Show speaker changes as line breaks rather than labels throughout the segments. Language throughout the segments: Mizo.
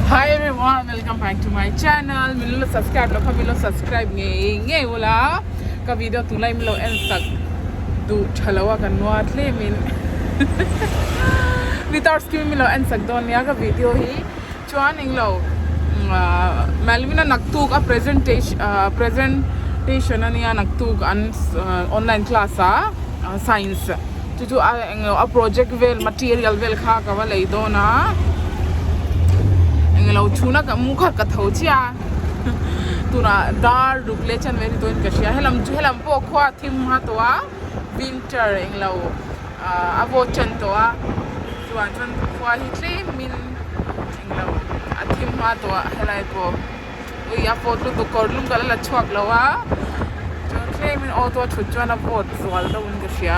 Hi everyone, welcome back to my channel. Min lo subscribe lo kha min lo subscribe ngei ngei ula. Ka video tunlai min lo en sak duh tha lo a ka nua tlem in without skipping min lo en sak dawn nia ka video hi chuan englo Malvina naktuk a presentation presentation ania naktuk an online class a science chu chu a englo a project vel material vel kha ka va lei dawn a englo chhuna ka mu kha ka tho chiah a tunah dar ruk leh chan ve ni tawhin ka hria helam chu helam pawh khua a thim hma tawh a winter englo ah a vawt tan tawh a chuan chuan khua hi tlemin englo a thim hma tawh a helai pawh. Ui a vawt lutuk kawr lum ka la la chhuak lo a chuan tlemin auto a thut chuan a vawt zual deuh in ka hria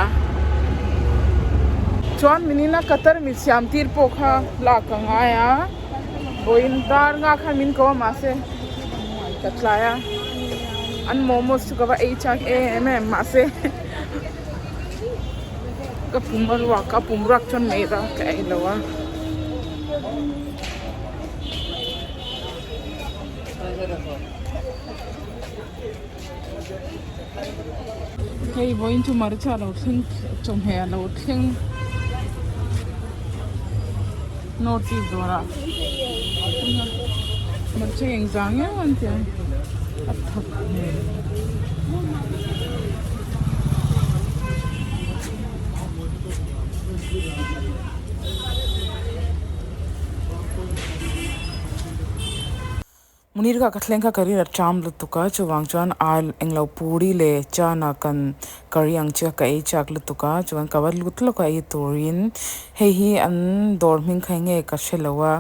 chuan minin a cutter mi siam tir pawh kha lak a ngai a vawiin dar nga khan min ko a mahse ka tlai a an momos chu ka va ei chak em em mahse ka pum a ruak a pum ruak chuan mai ram ka ei lo a. Hei vawiin chu hmarcha lo thleng chawhmeh a lo thleng north east dawrah hmarcha engzah nge maw an tih ang a thak hmel.
Munir kha ka thleng kha ka rin a ṭam lutuk a, chuvang chuan al englo puri leh chana kan curry ang chi kha ka ei chak lutuk a, chuan ka va lut lawk a ei turin hei hi an dawr hming kha enge ka hre lo a,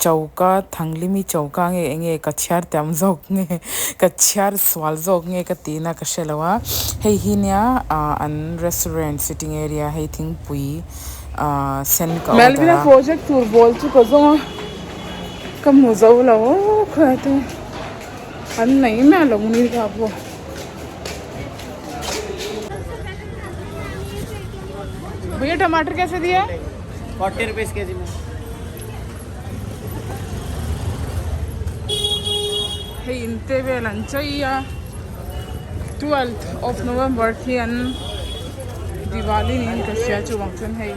choka thanglimi choka nge enge ka chhiar tam zawk nge ka chhiar sual zawk nge ka tihna ka hre lo a, hei hi nia ah an restaurant sitting area hei thingpui ah sen ka order a.
Melvin-a project tur ball chu ka zawng a. Ka hmu zo lo khawi te an nei miah lo ni ka pawh. भैया टमाटर कैसे दिए
forty rupees के जी में
hei in te vel an chei a twelfth of November khi an Diwali niin ka hria chuvang chuan hei.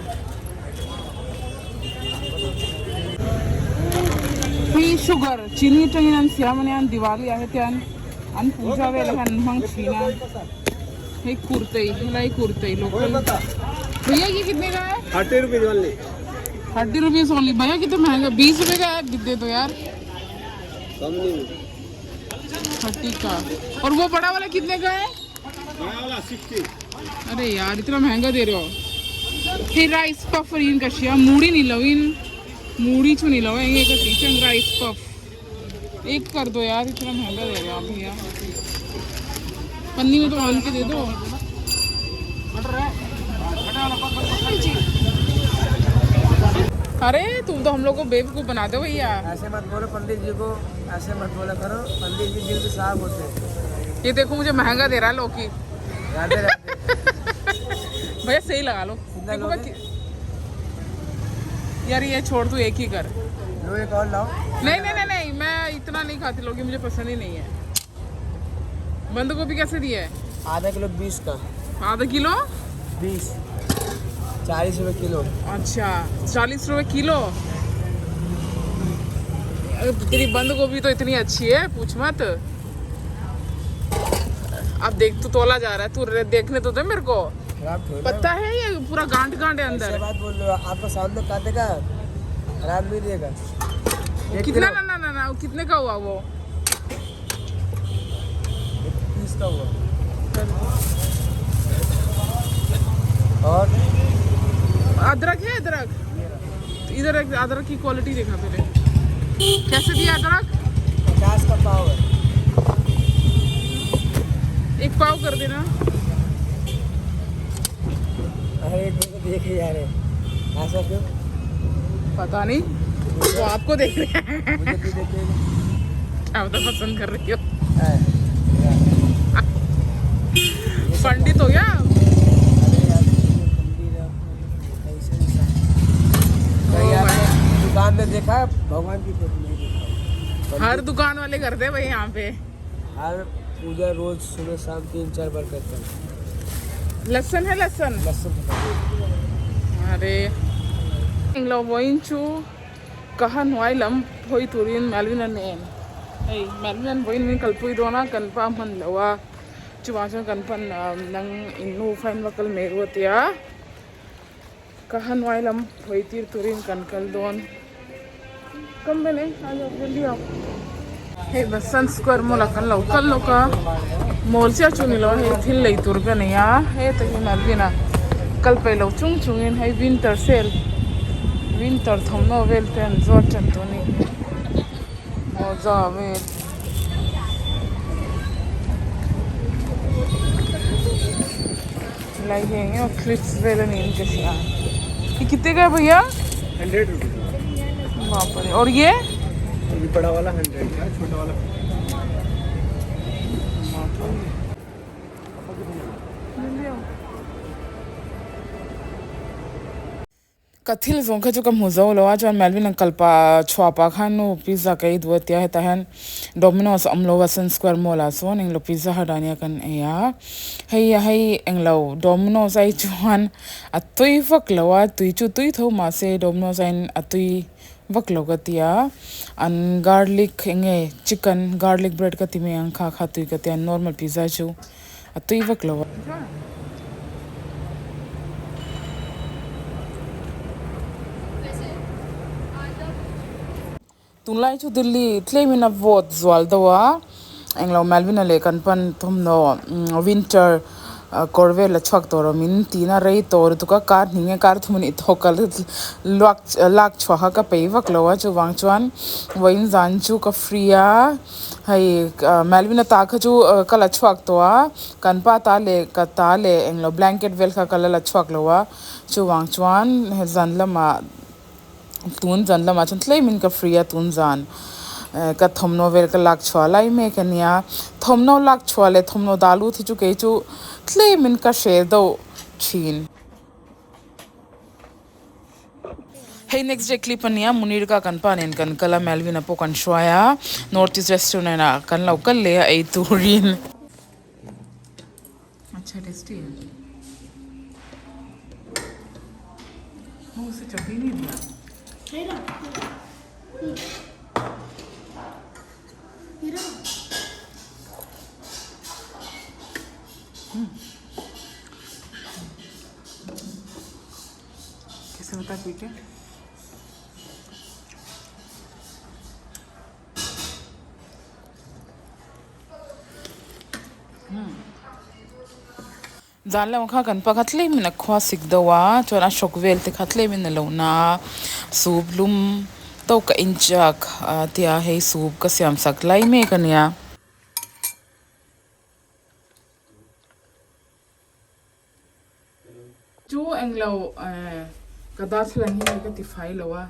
Hi sugar chini atangin an siam ania an diwali ah hetian an puja velah hian an hmang thin a hei kurtei helai kurtei local भैया ये कितने का है
thirty rupees only
thirty rupees only भैया कितने महंगा बीस रुपए का है दे दो यार थर्टी का और वो बड़ा वाला कितने का है
बड़ा वाला सिक्सटी
अरे यार इतना महंगा दे रहे हो हे rice puff in ka hria muri ni lo in muri chu ni lo enge ka ti chang rice puff एक कर दो यार इतना महंगा दे रहे हो आप भैया पन्नी में तो बांध के दे दो अरे तुम तो हम लोग को बेवकूफ बना दो भैया
ऐसे मत बोलो पंडित जी को ऐसे मत बोला करो पंडित जी दिल से साफ होते हैं
ये देखो मुझे महंगा दे रहा है लौकी
राधे राधे
भैया सही लगा लो
कितना
देखो मैं
लोगे?
यार ये छोड़ तू एक ही कर
लो एक और लाओ
नहीं नहीं नहीं नहीं मैं इतना नहीं खाती लौकी मुझे पसंद ही नहीं है बंद गोभी कैसे दिया है
आधा किलो बीस का
आधा किलो
बीस चालीस रुपये किलो
अच्छा चालीस रुपए किलो अरे, तेरी बंद गोभी तो इतनी अच्छी है पूछ मत अब देख तू तोला जा रहा है तू देखने तो दे मेरे को
खराब थोड़ी ना।
पत्ता है या पूरा गांठ गांठ है
ऐसे
अंदर
बात बोल रहे हो आपका सामने काटेगा खराब नहीं देगा एक
कितना
किलो
ना ना ना ना कितने का हुआ वो
तीस का हुआ और
अदरक है अदरक तो इधर एक अदरक की क्वालिटी देखा पहले कैसे दिया अदरक
पचास का पाव है
एक पाव कर देना
अरे एक को देखे जा रहे हैं ऐसा क्यों
पता नहीं वो आपको देख रहे हैं
मुझे क्यों देखेगा
क्या पता पसंद कर रही हो
है,
पंडित हो गया
अरे यार ये पंडित है, ऐसे इंसान। कहीं
ओ
आप
भाई।
दुकान में देखा है भगवान की फोटो नहीं देखा
हर दुकान वाले करते हैं भाई यहाँ पे।
हर पूजा रोज सुबह शाम 3-4 बार करता हूँ।
लहसुन है लहसुन?
लहसुन।
अरे englo voin chu ka han huai lam hawi turin Melvin a nen hei Melvin an vawiin min kalpui dawn a kan pa hman lo a chuvang chuan kan pan nang in nu fain va kal mai ru a tia ka han huai lam hawi tir turin kan kal dawn kam vel e a zawk vel diak hei Basant square mall ah kan lo kal lawk a mall chiah chu ni lo a hei thil lei tur ka nei a heta hi Melvin a kal peih lo chung chungin hei winter sale winter thawmhnaw vel te an zuar tan tawh a ni mawza vel. Lai hi eng emaw clips vel a niin ka hria ये कितने का है भैया?
100 रुपये।
बाप रे और ये?
ये बड़ा वाला 100 का है, छोटा वाला
Ka thil zawng kha chu ka hmu zo lo a, chuan Melvin an kal pah chhuah pah khan nu pizza ka ei duh a tia hetah hian Domino's a awm lo a Sun Square Mall ah chuan englo pizza hut ah nia kan ei a, hei hei englo Domino's ai chuan a tui vak lo a, tui chu tui tho mahse Domino's aiin a tui vak lo ka tia, an garlic eng nge chicken garlic bread ka ti mai ang kha kha tui ka tia normal pizza chu a tui vak lo a. Tunlai chu Delhi tlemin a vawt zual deuh a, englo Melvin-a leh kan pan thawmhnaw winter kawr vel a chhuak tawh rawh min tina rei tawh lutuk a, kar hnih nge kar thum a nih tawh ka luak lak chhuah kha ka peih vak lo a, chuvang chuan vawiin zan chu ka free a. Hei Melvin-a ta kha chu ka la chhuak tawh a, kan pa ta leh ka ta leh englo blanket vel kha ka la la chhuak lo a, chuvang chuan zan lamah tun zan lamah chuan tlemin ka free a tun zan ka thawmhnaw vel ka lak chhuah lai mek a nia, thawmhnaw lak chhuah leh thawmhnaw dah lut hi chu kei chu tlemin ka hreh deuh thin. Hei next day clip ania Munirka kan pa nen kan kal a Melvin a pawh kan hruai a North East restaurant ah kan lo kal leh a ei turin. Acha tasty hai. Use chutney nahi diya. कैसे होता है P के? Zan lamah kha kan pakhat tlemin a khua sik deuh a, chuan a hrawk vel te kha tlemin a lo na a, soup lum tawk a inchak a tia hei soup ka siam sak lai mek a nia. Chu englo ka darthlalang hi hei ka ti fai lo a,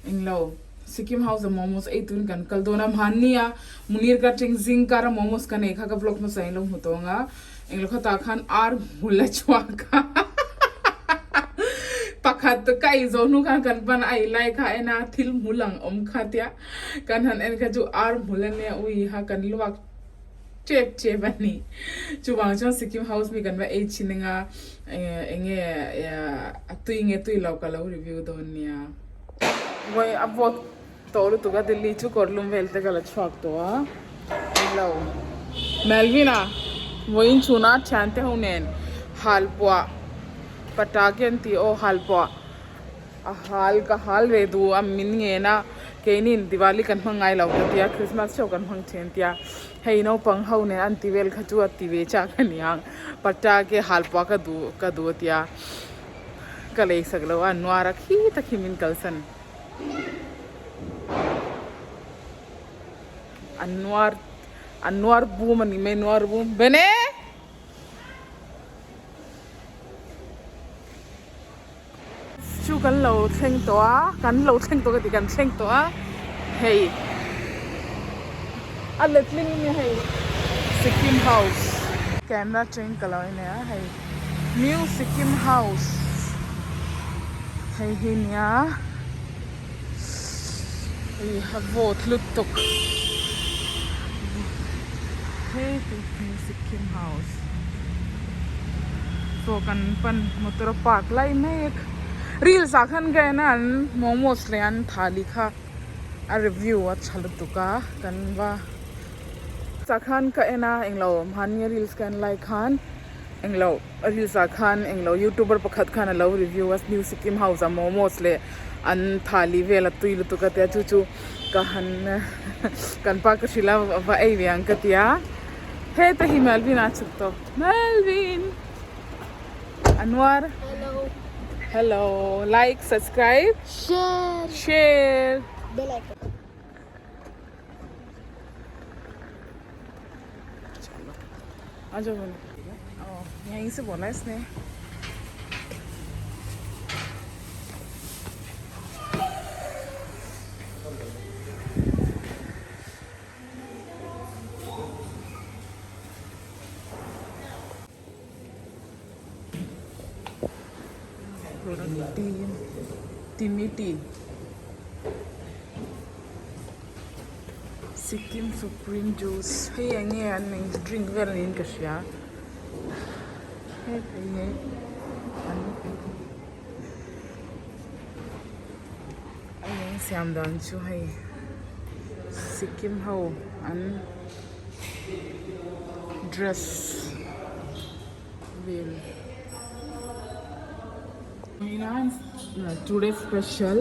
englo Sikkim House a momos ei turin kan kal dawn a, mahni a Munir ka teng zing kar a momos ka nei kha ka vlog hmasa in lo hmu tawng a, englo khatah khan ar hmul a chhuak a pakhat ka ei zawh hnu khan kan pan a ei lai kha en a thil hmul ang awm kha tia kan han en kha chu ar hmul a nia ui ha kan luak Chep chep a ni. Chuvang chuan Sikkim House mi kan va ei thin anga enge a tui nge tui lo ka lo review dawn nia. Vawi a vawt tawh lutuk a Delhi chu kawr lum vel te ka la chhuak tawh a. Hello. Melvin a vawiin chhuna thiante ho nen halpuah patake an tih aw halpuah. A hal ka hal ve duh a min ngen a, keinin Diwali kan hmang ngai lo ka tia, Christmas theuh kan hmang thin tia, hei naupang ho nen an ti vel kha chu a ti ve chak a niang, patake hal pawh ka duh ka duh a tia, ka lei sak lo a, nuar a khi tak hi min kalsan. A nuar a nuar bum a ni mai nuar bum Bene! Chu kan lo thleng tawh a, kan lo thleng tawh ka ti, kan thleng tawh a, hei a letling nia hei Sikkim House. Camera atangin ka lo en a hei New Sikkim House hei hi nia.
Hei a vawt lutuk hei te hi Sikkim house chaw kan pan motor a park lai mek reels ah khan ka en a an momos leh an thali kha a review a tha lutuk a kan va tah khan ka en a englo mahni a reels ka en lai khan englo reels ah khan englo youtuber pakhat khan alo review a new Sikkim house ah momos leh an thali vel a tui lutuk a tia chu chu ka han kan pa ka hrilh a va ei ve ang ka tia heta hi Melvin a chhuk tawp Melvin Anwar hello like subscribe
Share.
Share
Bell icon.
आ जाओ बोलो यहीं से बोला इसने tea Timi tea Sikkim supreme juice hei eng nge an eng drink vel niin ka hria hei phei hi an a eng siam dan chu hei Sikkim ho an dress vel Today special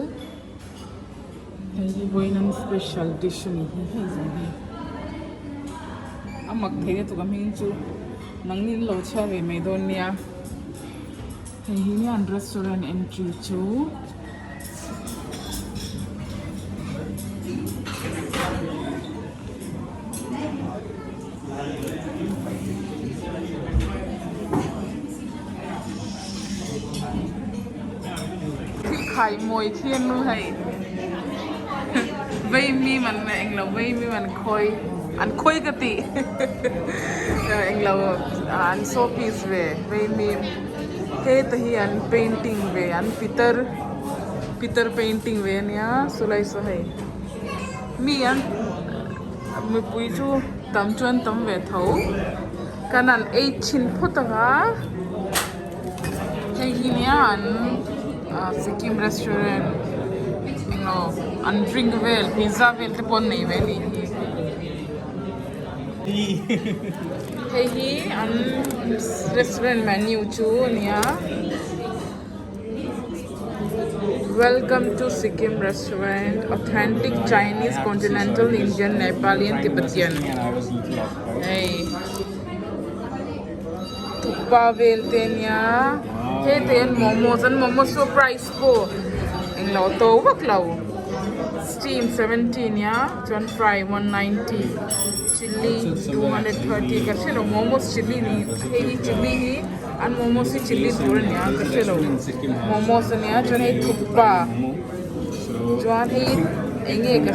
hei hi vawiin special dish a ni hi hei zawng hi a mak thei lutuk a hming chu nangni an lo chhiar ve mai dawn nia hei hi hian restaurant entry chu. Thil khai mawi khi an lu hei vei mi man englo vei mi man khawi an khawi ka tih englo an showpiece ve vei mi heta hi an painting ve an pitar pitar painting ve ania sawlai saw hei mi an mipui chu tam chuan tam ve tho kan an ei chhin phawt ang a hei hi nia an Sikkim restaurant englo an drink vel pizza vel te pawh an nei ve a nih hi hei hi an restaurant menu chu a nia. Welcome to Sikkim restaurant authentic Chinese continental Indian Nepali and Tibetan hei thukpa vel te ania hete an momos an momos chu price pawh englo to vak lo steam 70 ania chuan fry 190 chilli 230 ka hrelo momos chilli ni hei hi chilli hi. An momos hi chilli tur a nia ka hre lo momos a nia chuan hei thukpa chuan hei eng nge ka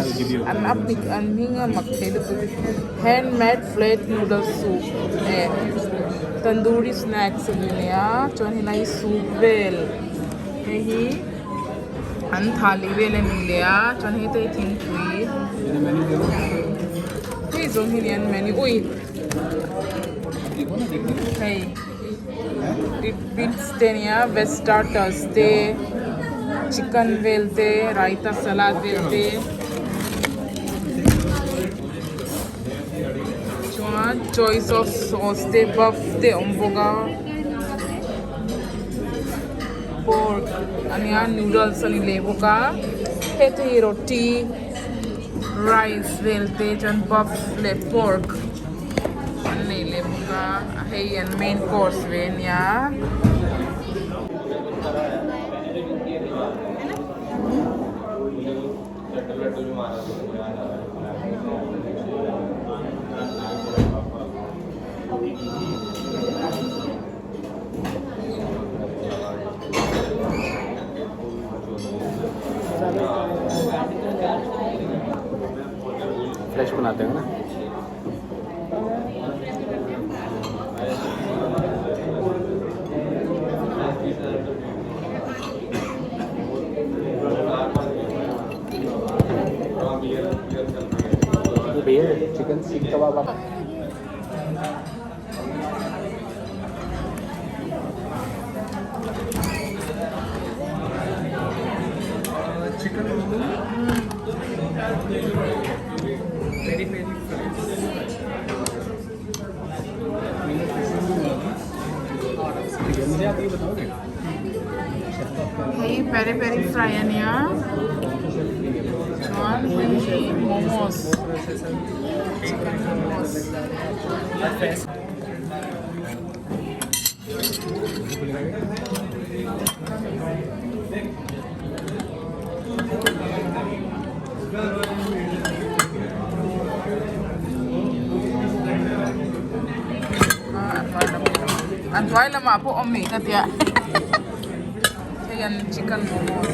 an a pic an hming a mak thei lutuk handmade flat noodle soup eh tandoori snacks a ni nia chuan helai hi soup vel hei hi an thali vel a ni leh a chuan hei te hi thingpui hei zawng hi ni an menu ui. Hei tidbits te ania veg starters te chicken vel te raita salad vel te chuan choice of sauce te buff te a awm bawk a pork ania noodles a ni leh bawk a heti hi roti. Rice vel te chuan buff leh pork an nei leh bawk a hei an main course ve ania.
Fresh बनाते हो ना
भैया चिकन सीख कबाब
Chicken momo peri peri fries
मुझे आप ये बताओगे
Hei peri peri fry ania chuan hei momos chicken momos. An hnuai lamah pawh awm nih ka tia hei an chicken momos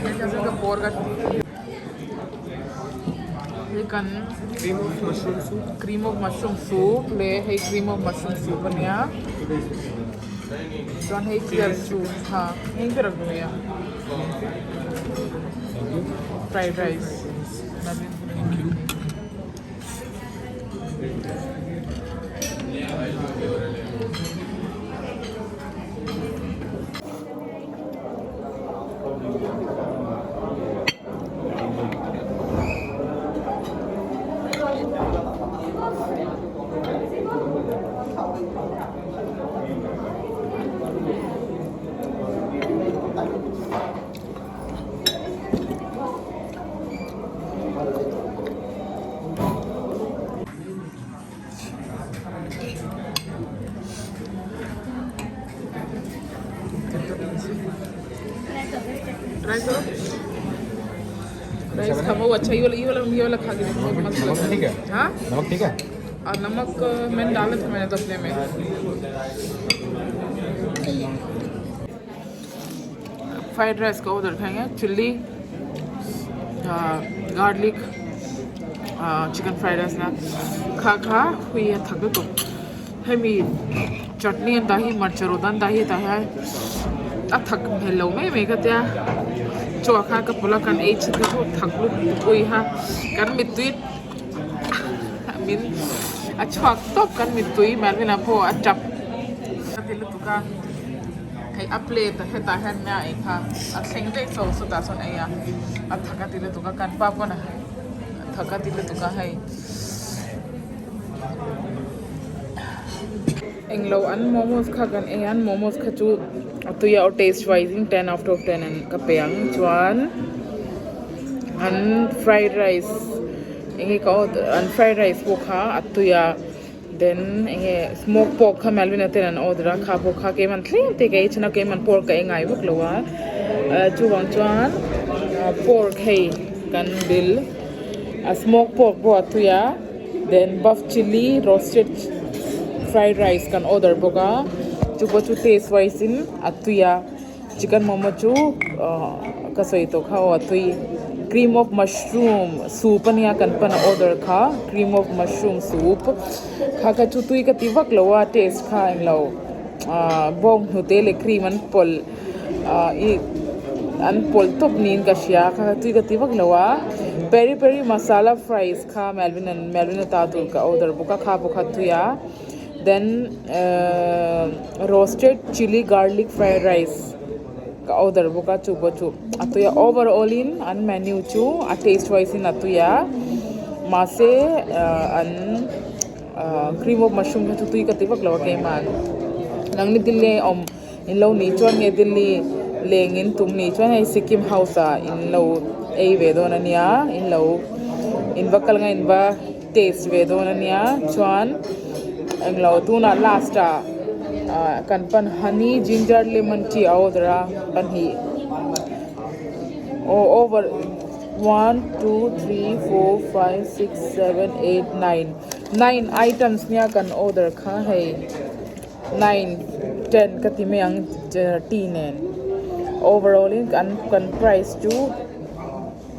hei ka ka bawr ka hei kan
Cream of mushroom soup
cream of mushroom soup leh hei cream of mushroom soup ania chuan hei clear soup ha heng ber a hnuai a fried rice.
Thank you.
Try करो rice खाओ अच्छा ये वाला ये वाला ये वाला खा के देखो मस्त
नमक
लग
ठीक है
हाँ
नमक ठीक है
और नमक मैंने डाला था मैंने तो अपने में फ्राइड राइस का उधर खाएंगे chilli garlic chicken fried rice na kha kha hui a thak lutuk hemi chutney an dah hi hmarcha rawt an dah hi tah hian a thak hmel lo mai mai ka tia chaw kha ka pawlh a kan ei chhit te chu thak lutuk ui ha kan mittui min a chhuak tawp kan mittui Melvin-a pawh a tap ka ti lutuk a. Hei a plate a hetah hian nia ei kha a thleng daih chauh sawtah sawn ei a a thak a ti lutuk a kan pa pawn a thak a ti lutuk a hei englo an momos kha kan ei a an momos kha chu a tui a aw taste wise in ten out of ten an ka pe ang chuan an fried rice enge ka order an fried rice pawh kha a tui a. Then enge smoke pork kha Melvin-a ten an order a kha pawh kha keimah thleng te ka ei thin a keimah pork ka ei ngai vak lo a chuvang chuan pork hei kan bill a smoke pork pawh a tui a then buff chilli roasted fried rice kan order bawk a chu pawh chu taste wise in a tui a. Chicken momo chu ka sawi tawh kha aw a tui cream of mushroom soup ania kan pan a order kha cream of mushroom soup kha kha chu tui ka ti vak lo a taste kha englo ahh bawng hnute leh cream an pawlh ahh ih an pawlh tawp niin ka hria kha kha tui ka ti vak lo a peri peri masala fries kha Melvin an Melvin a ta tur ka order bawk a kha pawh kha tui a. Then roasted chilli garlic fried rice ka order bawk a chu pawh chu a tui a overall in an menu chu a taste wise in a tui a mahse an cream of mushroom kha chu tui ka ti vak lo a keimah nangni Delhi a awm in lo nih chuan nge Delhi leng in tum nih chuan hei Sikkim house ah in lo ei ve dawn ania in lo in va kal nga in va. Taste ve dawn ania chuan englo tunah last ah ah kan pan honey ginger lemon tea a order a pahnih aw over one two three four five six seven eight nine nine items nia kan order kha hei nine ten ka ti mai ang tea nen overall in kan kan price chu.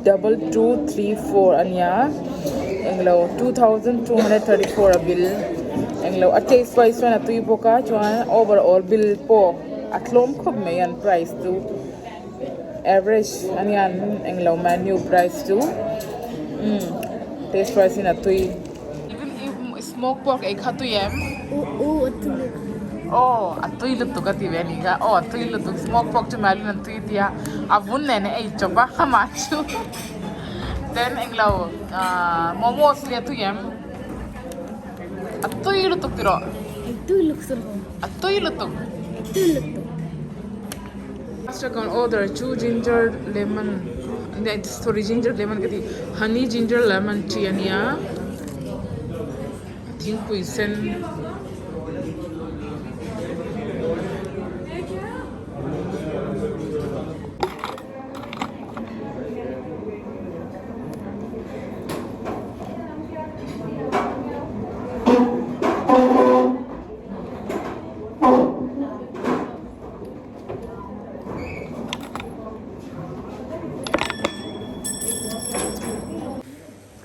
Double 2 3 4 ania englo 2234 a bill englo a taste wise chuan a tui bawk a chuan overall bill pawh a tlawm khawp mai an price chu average ania an englo menu price chu umm. Taste wise in a tui. Smoke pork ei kha tui em? Aw a tui lutuk a ti ve a nih kha. Aw a tui lutuk smoke pork chu Malin an tui tia a vun nen a ei chawp a amah chu then englo ahh momos hi a tui em? A tui lutuk tiraw? A tui lutuk. Second order chu ginger lemon sorry ginger lemon ka ti honey ginger lemon tea a nia thingpui sen.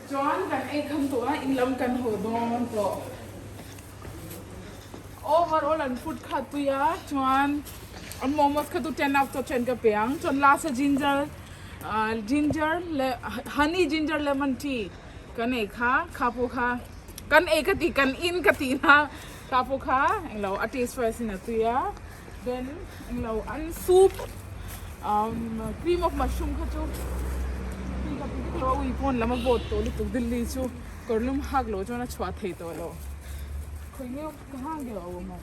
Chuan kan ei kham tawh a, in lam kan haw dawn tawh. Overall an food kha tui a, chuan an momos kha chu 10 out of 10 ka pe ang. Chuan last a ginger ah ginger leh honey ginger lemon tea kan ei kha, kha pawh kha kan ei ka ti kan in ka tih na kha pawh kha englo a taste wise in a tui a. Then englo an soup umm cream of mushroom kha chu tui ka ti vek lo a ui pawn lam a vawt tawh lutuk Delhi chu kawrlum hak lo chuan a chhuah thei tawh lo khawi nge ka hang ge lo a awm a.